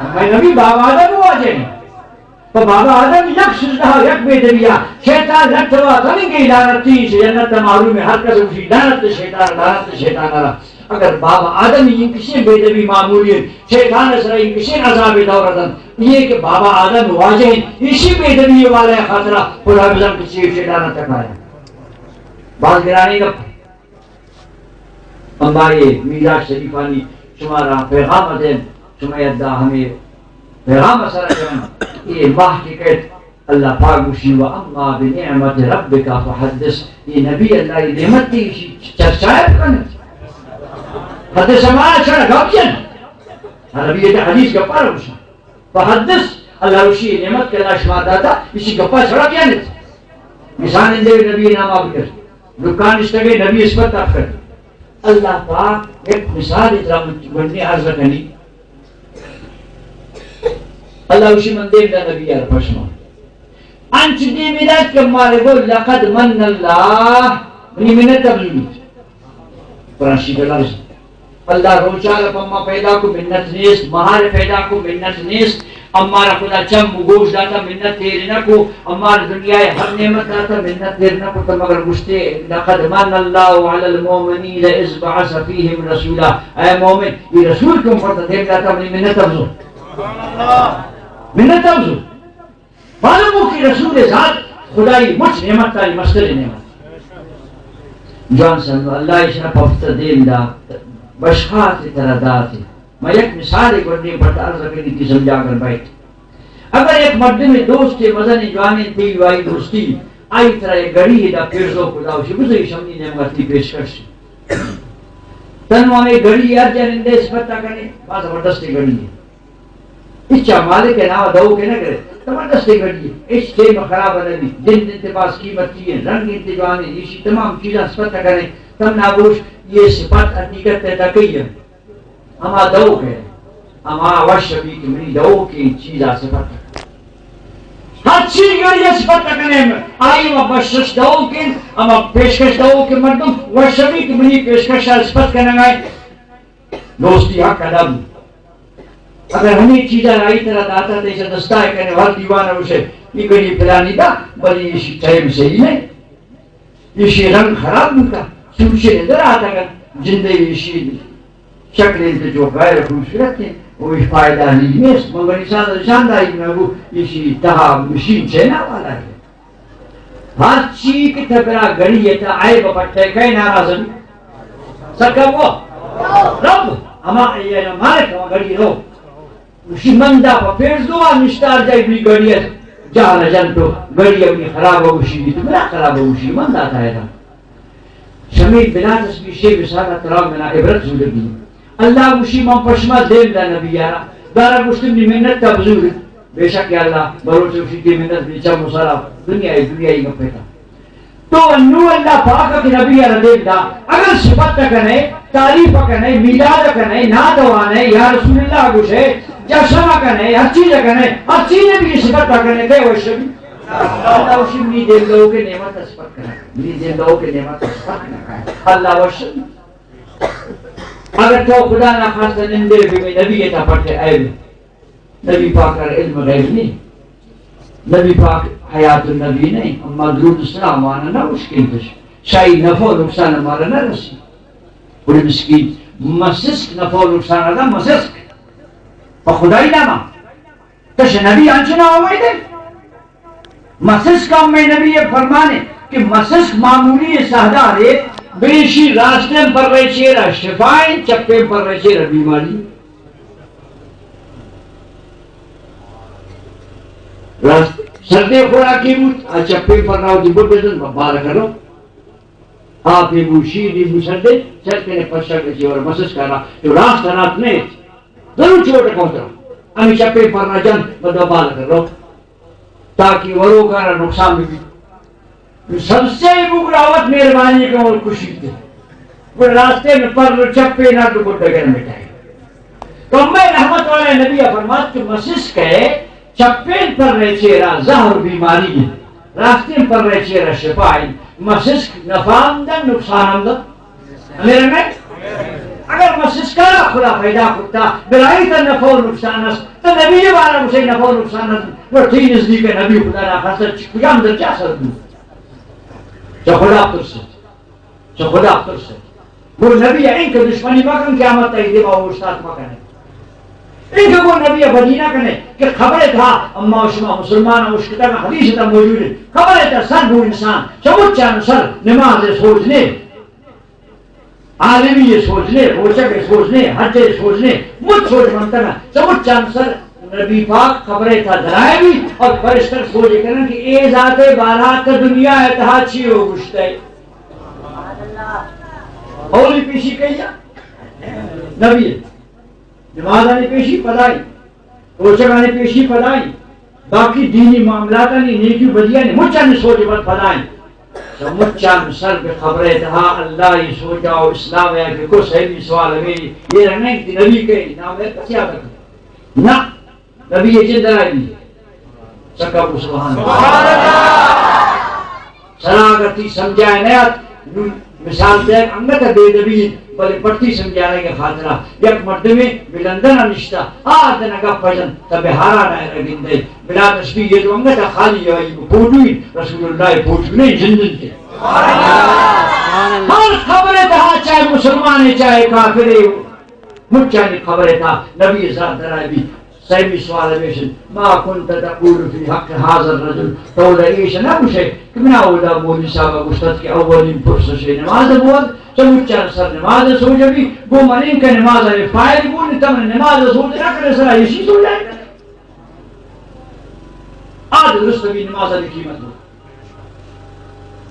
ہمے نبی بابا آدم واجہ ایں. پہ بابا آدم یک سجدہ، یک بے ادبی ءَ شیطان لعنت وا کنگے لعنت دیر، جنت محروم. ہر کس گوشی لعنت شیطان، لعنت شیطان را. اگر بابا آدم انکشیں بے ادبی معمولی انت، شیطان ءِ سرا انکشیں عذاب دور دنت. یہ کہ بابا آدم واجہ انت، ایشی بے ادبی والا خاطرا خدا بزن کہ چی شیطان تکایا. باز گرانی گپ. اما یہ میلاد شریفانی شما را پیغام دیں، شما یدا ہمیں پیغام سر کرن، یہ ماہ کی کہت اللہ پاک گوشی، و اما بنعمت ربک فحدث. یہ نبی اللہ یہ نعمت دی، اسی چرچا بکن. حدث ہمارا چڑا گپ جن. عربی یہ حدیث گپا روشن. فحدث، اللہ گوشی یہ نعمت کہ اللہ شما داتا، اسی گپا چڑا بیانت. مثال اندے نبی نام آبکر. دکان اشتگے نبی اسپت آبکر. اللہ پاک یک مثال اترا گنڈے عرض کنی. اللہ گوشی من دیم دا نبی یار پشما. انچ دیم دات کہ مارے گو لقد من اللہ، منی منت ابزوریت. قرآن شریف لفظ. اللہ روچار پما پیدا کو منت نیست، مہار پیدا کو منت نیست، امارا خدا چم و گوش داتا منت تیر نہ کو، امار دنیا ہر نعمت داتا منت تیر نہ کو. تو مگر گشتے لقد من اللہ علی المؤمنین اذ بعث فیہم رسولا. اے مومن، یہ رسول کم پر دیم داتا منی منت ابزو. منت ابزو. معلوم ہو کہ رسول ذات خدائی مچ نعمت تاری مستر نعمت. جوان سنو اللہ اشرا پفت دیم دا بشخات ترا داتے. ما یک مثال گوڑنے پر عرض کنی کہ سمجھا کر بیٹھ. اگر یک مردم دوست مزن جوان تئی وائی دوستی، آئی ترا یک گڑی دا پیرزو خدا وشی بزو شمنی نعمتی پیشکش. تنو ہمیں گڑی ہر جنندے صفت کنے، با زبردست گڑی ہے. اچا مالک ءِ نام دعو کہ نہ کرے، زبردست گڑی ہے. اچ ٹیم خراب نہ بی، جند انت باز قیمتی ہیں، رنگ انت جوان ہیں، ایشی تمام چیزاں صفت کرے. تم ناگوش یہ صفت حقیقت ءِ تکی ہے. ہما دعو کہ ہما وش بی کہ منی دعو کی چیزا صفت. ہر چیز گڑی صفت کنے، آئی ما بخشش دعو کہ، ہما پیشکش دعو کہ مردم وش بی کہ منی پیشکش صفت کنگائے. دوستی حق ادا بوت. اگر ہمے چیزا آئی ترا داتا، تئی چہ دستا کنے، ہر دیوان وشے، یہ گڑی پلانی دا، بلے ایشی ٹائم صحیح نہیں. ایشی رنگ خراب بوتا، سوچے در آتا، جندے ایشی شکل انت جو غیر خوبصورت ہے، وہ فائدہ نہیں نیست. مگر انسان شانداری میں وہ ایشی تہا مشین چینا والا ہے. ہر چی کہ تبرا گڑی ہے تا عیب پٹے کئے ناراض بی؟ سکا وہ رب، ہما یہ مالک ہما گڑی رو. گوشی من دا پہ پیرزو آ نشتار جائی بی گڑی ہے. جہل جن تو گڑی اپنی خراب ہو گوشی بی، تو بلا خراب ہو گوشی من دا تا ہے دا. شمے بلال اس گوشے مثال ترا منا عبرت زورگی. اللہ گوشی من پشما دیم دا نبی یارا، دارا گوشتم نی منت تا بزور. بے شک یا اللہ، بلوچ گوشی کہ منت بی چم و سرا، دنیا ای، دنیا ای گپے تا. تو انو اللہ پاک کہ نبی یارا دیم دا، اگر صفت کنے، تعریف کنے، میلاد کنے، نعت وانے، یا رسول اللہ گوشے، جشن کنے، ہر چیز کنے، ہر چیز نبی صفت کنے، کہ وش بی؟ اللہ وشی منی دیم دو کہ نعمت صفت کنے، منی دیم دو کہ نعمت صفت کنے. اللہ وشی. اگر تو خدا نہ خواستہ نندے بی نبی تا پٹے عیب. نبی پاک ءَ علم غیب نہیں. نبی پاک حیات النبی نہیں. اما درود السلام وانا نہ اشکنتش. شاہی نفع و نقصان مارا نہ رسی. بڑے مسکین. مسسک نفع و نقصان ادا مسسک. پہ خدائی نامہ. تش نبی انچو نہ ہوئے دے. مسسک ہم میں نبی یہ فرمانے کہ مسسک معمولی سہدارے، بیشی راستیں پر رہے چیرا شفائیں، چپیں پر رہے چیرا بیماری. راست سردے خوراکی بوت، آ چپیں پر راو دی بڈ دن، بال کرو۔ آپی بو، شیری بو، سردے، چرکنے پشک جی اور مسس کرا، جو راست رات نے، ضرور چوٹ کوترا۔ ہمیں چپیں پر را جن، بدا بال کرو۔ تاکہ وروکارا نقصان بہ بیت۔ سبزے بگڑا وت مہربانی کن اور خوشی دے۔ گڑا راستیں پر چپیں نہ تو گڈا گر مٹائے۔ تو امبے رحمت والے نبی فرمات کہ مسسک ءِ چپیں پر ءِ چیرا زہر بیماری ہے، راستیں پر ءِ چیرا شفا ہے۔ مسسک نفع ہم دن، نقصان ہم دن۔ میرے میں اگر مسسکا خدا پیدا کرتا، بلائی تا نفع و نقصان است، تو نبی بارا اسے نفع و نقصان است، وہ تھی نزدیک نبی خدا را خاصا چ-، کجام درجہ سر دو؟ چا خدا ترسے، چا خدا ترسے۔ وہ نبی ان کے دشمنی مکن، قیامت تا دیما وہ استاد مکنے۔ ان کے وہ نبی بدی نہ کنے کہ خبرے تھا، اما شما مسلمان اشکتا حدیث تا موجود ہے، خبرے تھا سر وہ انسان، چمچان سر نماز سوچ نے۔ عالمی ءِ سوج نے، روچگ ءِ سوج نے، حج ءِ سوج نے، مچ سوج منتگ۔ چمچان سر نبی پاک خبرے تھا درائے بھی اور فرشتہ سوج کنن کہ اے ذات بارات دنیا ءِ تہا چی ہو گشتے۔ اولی پیشی کیا؟ نبی۔ نمازانی پیشی پدائی۔ روچگانی پیشی پدائی، باقی دینی معاملاتانی، نیکی بدیانی مچانی سوج بد پدائی۔ چہ مچان سر بہ خبرے تہا اللہ ءِ سوجا و اسلام ءَ کہ کو صحیح سوال ہمیں یہ رنگ کہ نبی کے نام ہے کسی آتا۔ نہ، نبی یہ چند آئی۔ سکا کو سبحان اللہ۔ سرا اگر تئی سمجھائے نہ ات، نوں مثال دے انگت بے ادبی، بلے پٹی سمجھانے کے خاطرہ یک مردمے بہ لندن نشتا، آ دن گپ پجن، تا بہارا نہ گندے، بلا تشبیہ یہ تو انگت خالی ہے، یہ فوٹو ہی، رسول اللہ فوٹو نہیں، جندن کے۔ ہر خبر تہا چاہے مسلمان ہے، چاہے کافر ہے، مچانی خبر تہا نبی ذات درائے بھی۔ سیمی سوال ہمیش انت، ما کنت تقول فی حق هذا الرجل، تو لے ایش نہ گوشے کہ منا اودا مولوی صاحب گوشتت کہ اولین پرسش نماز بود، چمچان سر نماز سوج بھی، گو من ان کہ نماز فائل گون، تم نماز سوج نہ کرے سرا ایشی سوج ہے۔ آ درست بھی نماز کی قیمت ہو۔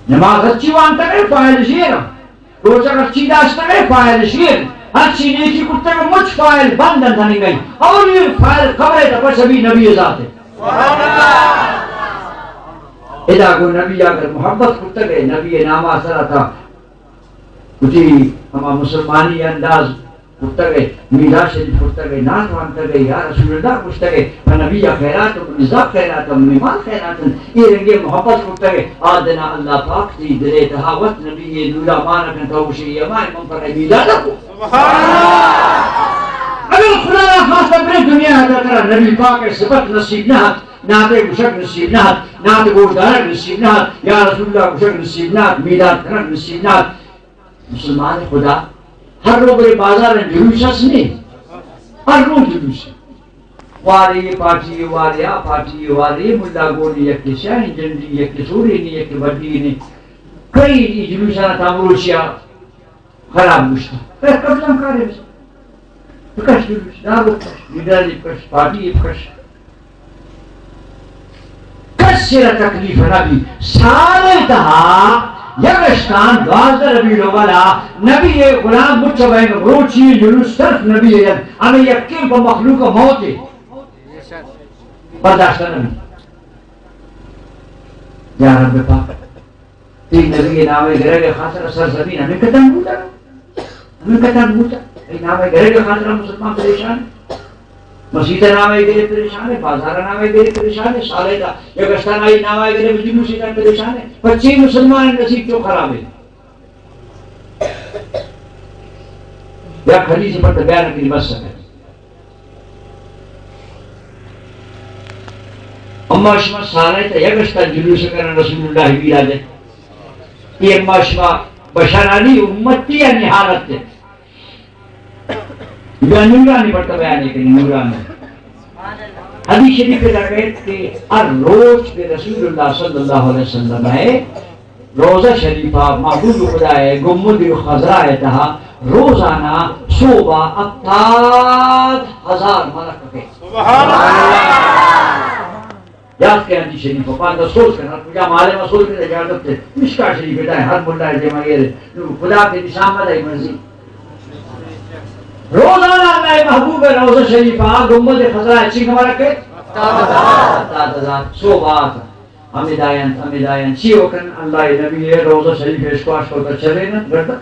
نماز اچھی وانتا ہے فائل شیر۔ روچگ ہرچی داشتگ ء فائل شیر، ہرچی نیکی کرتگ مچ فائل بند انت ہننگئی۔ اولی فائل قبر ء تپش ابھی نبی ذات ء۔ ادا گوں نبی اگر محبت کرتگ ء نبی ناما سرا تا وتی ہما مسلمانی انداز کرتگ ء میلاد شریف کرتگ ء نعت وانتگ ء یا رسول اللہ گوشتگ ء پہ نبی ء خیرات و منی زر خیرات و منی مال خیرات انت۔ اے رنگیں محبت کرتگ ء آ دنا اللہ پاک تئی دل ء تہا وت نبی ء نورا مان کنت و گوشی، اے ہما من پر میلاد کو۔ سبحان اللہ۔ اگر خدا را خواستہ برے دنیا ء ترا نبی پاک ء صفت نصیب نہ ات، نعت ء گوشگ نصیب نہ ات، نعت گوش دارگ نصیب نہ ات، یا رسول اللہ گوشگ نصیب نہ ات، میلاد کنگ نصیب نہ ات۔ مسلمان خدا، ہر روز برے بازار ء جلوس است نی؟ ہر روز جلوس۔ وارے یہ پارٹی، وارے آ پارٹی، وارے یہ ملا گونی، یکے سیاہیں جنڈی، یکے سورینی، یکے وڈی نے۔ کئی ای جلوساں تا مروچیا خراب گوشتا۔ اے قبضہ کارے بس۔ بکش جلوس، دار بکش، لیڈر بکش، پارٹی بکش۔ کس را تکلیف نہ بی۔ سال تہا یک اشتان دوازدہ ربیع الاول ء نبی ء غلام مچ بین روچی جلوس صرف نبی ء ید۔ ہمیں یقین پہ مخلوق موت ء برداشت نہ بی۔ یا رب پاک، تئی نبی نام گرگ خاطر سرزمین ہمیں قدم بوتا۔ ہمیں قدم بوتا۔ تئی نام گرگ خاطر مسلمان پریشان۔ مسیت نامے گرے پریشان ہے، بازار نامے گرے پریشان ہے، سالے دا یا گشتان آئی نامے گرے مجنو سے پریشان ہے۔ پچے مسلمان نصیب چو خراب ہے۔ یا حدیث پر بیان کی بس ہے۔ اما شما سالے تا یا گشتان جلوس کرن رسول اللہ میلاد ہے۔ یہ اما شما بشرانی امتی یعنی حالت ہے۔ یا نورانی پٹا بیان کنی، نورانی۔ حدیث شریف ء درکیت کہ ہر روچ کہ رسول اللہ صلی اللہ علیہ وسلم ء روضہ شریفہ محبوب خدا ء گنبد خضرا ء تہا روزانہ صوبہ ہفتاد ہزار ملک کپیت۔ سبحان اللہ۔ یاد کن حدیث شریف، پاک سوچ کن، ہر کجا عالم سوچ کن، اجازت ہے۔ مشکا شریف ہے، ہر ملا ہے دیما یہ ہے۔ نو خدا کے نشان مدائی مرضی۔ روزانہ اللہ محبوب روضہ شریف آ گنبد خضرا چی کمرہ کے؟ ہفتاد ہزار۔ سو بات۔ ہمیں دائن، ہمیں دائن۔ چی وکن اللہ نبی روضہ شریف اشکواش کو چلے نا، گڑا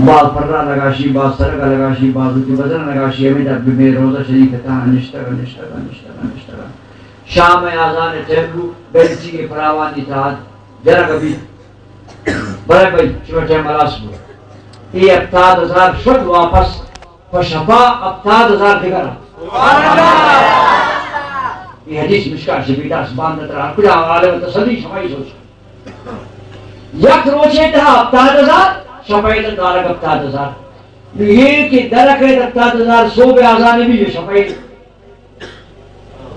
باز پرا لگاشی، باز سرگا لگاشی، باز وتی بدن لگاشی، ہمیں دا بے روضہ شریف تا نشتگا، نشتگا، نشتگا، نشتگا۔ شام اذان ٹیم بو، بلچی کے پراوانی تاد جرگ بی۔ برے بھائی، شما ٹیم ہلاس بو۔ اے ہفتاد ہزار شد واپس، پہ شپا ہفتاد ہزار دگر۔ اے حدیث مشکا شریف تا، زبان ترا کجا حوالے تسلی شمائی سوچ۔ یک روچے تہا ہفتاد ہزار، شپے تہا دارگ ہفتاد ہزار۔ نو یہ کہ درکے ہفتاد ہزار، سو بے آزان بھی یہ شپے۔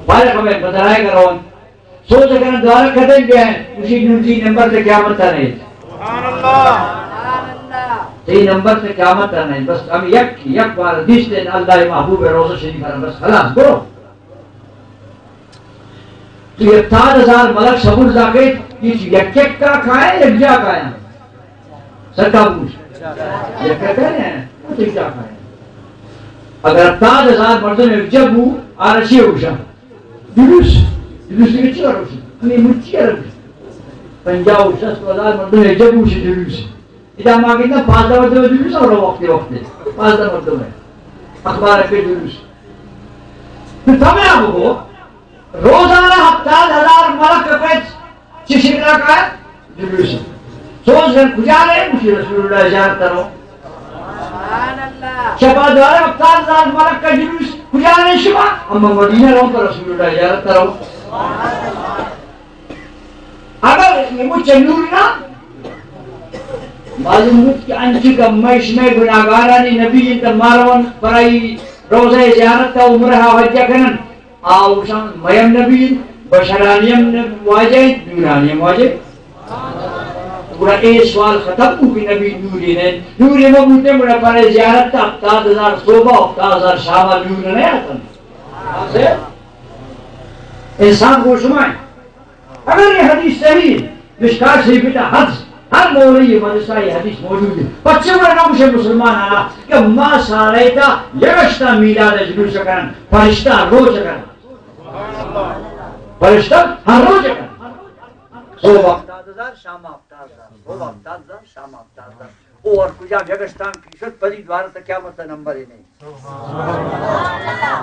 بارے ہمیں بدرائے کرو۔ سوچ کرن دارگ کدے گئے، اسی نمتی نمبر تے قیامت تا نہیں۔ سبحان اللہ۔ تی نمبر تے قیامت تا نہیں۔ بس ہم یک، یک بار دیشتے اللہ محبوب روضہ شریف، بس خلاص کرو۔ تو ہفتاد ہزار ملک صبر زاکے، یہ یک یک کا کھائے، یک جا کھایا؟ سرکا بوش۔ یک کا کھائے، یک جا کھایا؟ اگر ہفتاد ہزار مردم یک جا بو، آرشی ہوشا۔ جلوس، جلوس کے چی روشن؟ ہمیں مچی روشن۔ پنجاہ و شصت ہزار مردم یک جا بوش جلوس۔ ادا ما گندہ پانزدہ مردم جلوس اور وقت وقت۔ پانزدہ مردم ہے۔ اخبار کے جلوس۔ تو تمہیں آپ کو روزانہ ہفتاد ہزار ملک کپت، چی شکلا کا؟ جلوس۔ سوچ کن کجا رہے؟ مجھے رسول اللہ زیارت کرو۔ شپا دوارہ ہفتاد ہزار ملک کا جلوس، کجا رہے شما؟ اما مدینہ رو پر رسول اللہ زیارت کرو۔ اگر یہ مچ نور نہ معلوم بود کہ انچی کا میں شمے گناہگارانی نبی انت، مارون پرائی روزہ زیارت تا عمرہ حج کنن۔ آ اوشان میم نبی، بشرانیم نبی واجہ، نورانیم واجہ۔ گڑا اے سوال ختم ہو کہ نبی نوری نے، نوری مبوتے گڑا پر زیارت تا ہفتاد ہزار صوبہ، ہفتاد ہزار شامہ نور نے آتن۔ انسان گوشمائیں۔ اگر یہ حدیث صحیح ہے، مشکات شریف تا حدیث، ہر مولوی مدرسہ یہ حدیث موجود ہے۔ پچے گڑا نہ گوشے مسلمان آنا کہ ما سارے تا یگشتا میلاد جلوس کرن، فرشتہ روچ کرن۔ فرشتہ ہر روچ کرن۔ صبح ہفتاد ہزار، شام ہفتاد ہزار، صبح ہفتاد ہزار، شام ہفتاد ہزار۔ او ہر کجا یگشتان کی شد، پری دوارہ تا قیامت نمبر ہی نہیں۔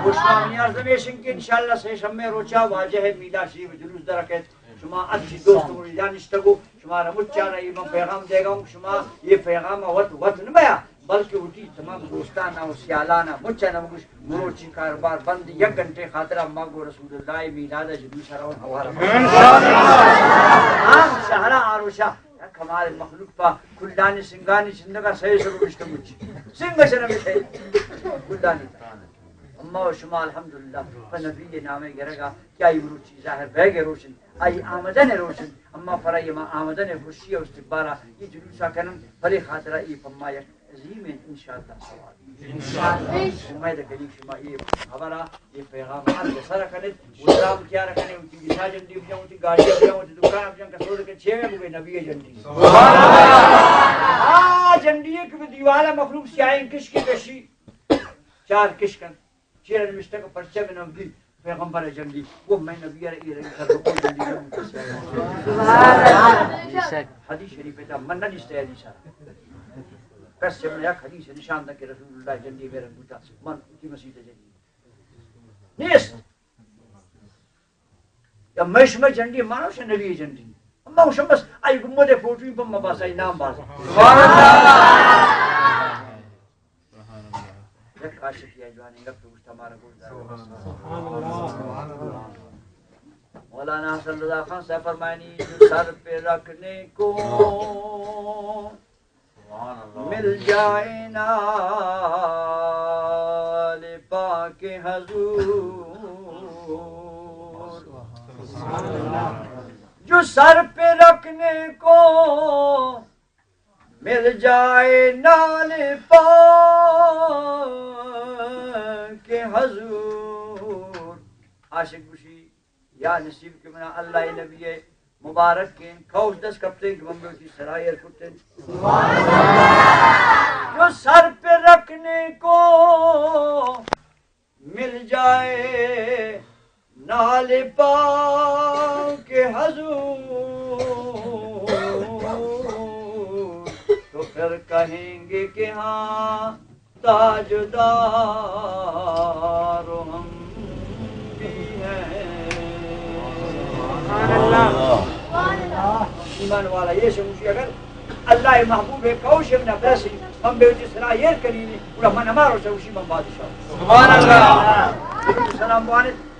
گوشتانی عرض ہمیشن کہ انشاءاللہ سے شمے روچا واجہ میلاد شریف جلوس درکت۔ شما اچھی دوست مریدان اشتگو، شما را مچانا یہ من پیغام دے گا ہوں، شما یہ پیغام وت، وت نہ بیا، بلکہ وتی تمام دوستانا و سیالانا مچانا بگوش، مروچی کاروبار بند، یک گھنٹے خاطرا ما گو رسول اللہ میلاد جلوس روان ہوارا۔ عام شہرا آروشا، یک ہمارے مخلوق پا کلانی سنگانی چندگا سہی سر رشتہ مچی۔ سنگ شرم ہے۔ کلانی۔ اما و شما الحمدللہ پہ نبی نامے گرگا کیا یہ مروچی ظاہر بہ گئے روشن۔ آئی آمدن روشن، اما پر آئی ما آمدن خوشی و استقبالا یہ جلوسا کنن، پرے خاطرہ یہ پما یک عظیم انشاءاللہ ثواب۔ انشاءاللہ۔ امید کنی شما یہ خبرا، یہ پیغام ہر سر کنید، اسلام تیار کنید، وتی گسا جنڈی بجن، وتی گاڑی بجن، وتی دکان بجن، کسود کے چھ میں بگے نبی جنڈی۔ سبحان اللہ۔ آ جنڈی کہ دیوالا مخلوق سیاہیں کش کے کشی، چار کش کن۔ چیرا نوشتہ کہ پرچہ بہ نبی پیغمبر جنگی، وہ میں نبی ار ایرے سر رکو جنگی۔ حدیث شریف تا من نہ نشتہ حدیث ار۔ کس سے من یک حدیث نشان دا کہ رسول اللہ جنگی میرا بوتا، من کی مسیح جنگی۔ نیست۔ یا مش میں جنڈی مانو شے نبی جنڈی۔ اما شمس آئی گمو دے فوٹوی بم بس آئی نام باز۔ یک عاشق یا جوانی گپ تو گوشت ہمارا گوش دار۔ سبحان اللہ۔ مولانا حسن رضا خان صاحب فرمائنی، جو سر پہ رکھنے کو مل جائے نال پاک حضور، جو سر پہ رکھنے کو مل جائے نال پاک حضور۔ عاشق گوشی، یا نصیب کہ منا اللہ ءِ نبی ءِ مبارک ایں، کئوش دست کپتیں کہ من بہ وتی سرا ایر کرتیں۔ جو سر پہ رکھنے کو مل جائے نعل پاک حضور، تو پھر کہیں گے کہ ہاں تاجدار ہم بھی ہیں۔ سبحان اللہ۔ ایمان والا، یہ شموشی اگر اللہ ءِ محبوب ءِ کئوش منا برسی، من بہ وتی سرا ایر کنینی، گڑا من ہما روچ ءَ گوشی من بادشاہ۔ سبحان اللہ۔ سلام بوانت۔